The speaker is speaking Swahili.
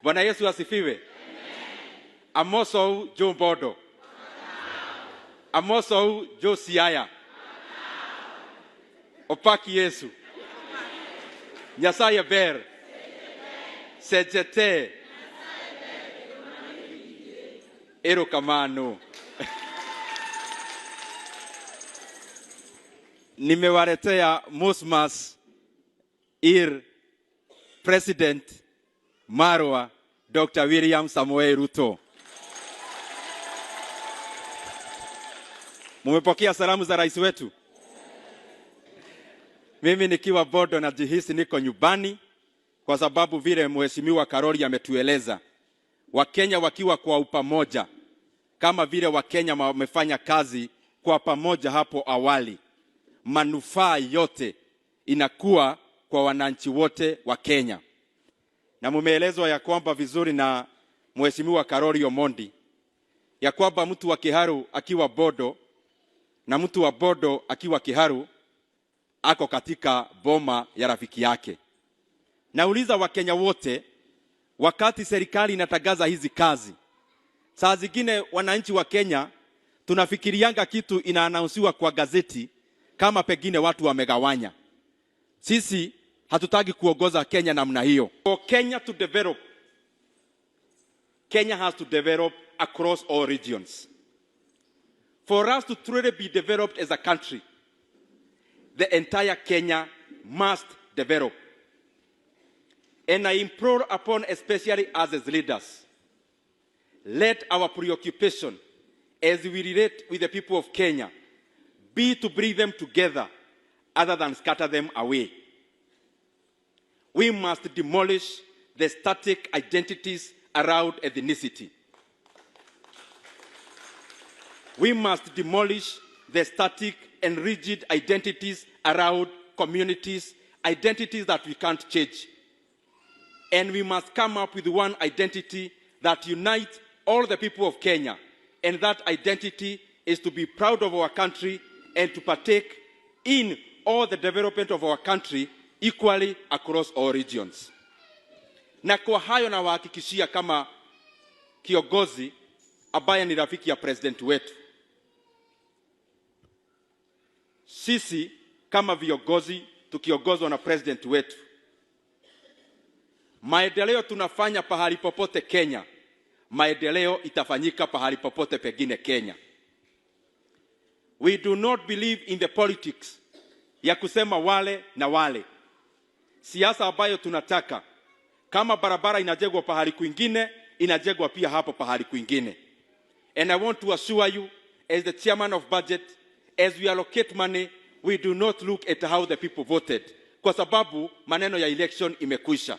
Bwana Yesu asifiwe. Amosou jo Bondo. Amosou jo Siaya. Opak Yesu. Nyasaye ber. Seche te. Erokamano. Nimewaletea Mosmas ir President Marwa Dr. William Samoei Ruto. Mumepokea salamu za rais wetu? Mimi nikiwa Bondo najihisi niko nyumbani kwa sababu vile Mheshimiwa Karori ametueleza, Wakenya wakiwa kwa upamoja, kama vile Wakenya wamefanya kazi kwa pamoja hapo awali, manufaa yote inakuwa kwa wananchi wote wa Kenya. Na mumeelezwa ya kwamba vizuri na Mheshimiwa Karori Omondi ya kwamba mtu wa Kiharu akiwa Bondo na mtu wa Bondo akiwa Kiharu ako katika boma ya rafiki yake. Nauliza Wakenya wote, wakati serikali inatangaza hizi kazi, saa zingine wananchi wa Kenya tunafikirianga kitu inaanausiwa kwa gazeti kama pengine watu wamegawanya. Sisi hatutaki kuongoza Kenya namna hiyo. For Kenya to develop, Kenya has to develop across all regions. For us to truly be developed as a country, the entire Kenya must develop. And I implore upon especially us as leaders, let our preoccupation as we relate with the people of Kenya be to bring them together other than scatter them away. We must demolish the static identities around ethnicity. We must demolish the static and rigid identities around communities, identities that we can't change. And we must come up with one identity that unites all the people of Kenya. And that identity is to be proud of our country and to partake in all the development of our country equally across all regions. Na kwa hayo nawahakikishia kama kiongozi ambaye ni rafiki ya president wetu, sisi kama viongozi tukiongozwa na president wetu, maendeleo tunafanya pahali popote Kenya, maendeleo itafanyika pahali popote pengine Kenya. We do not believe in the politics ya kusema wale na wale. Siasa ambayo tunataka, kama barabara inajengwa pahali kwingine, inajengwa pia hapo pahali kwingine. And I want to assure you, as the chairman of budget, as we allocate money, we do not look at how the people voted, kwa sababu maneno ya election imekwisha.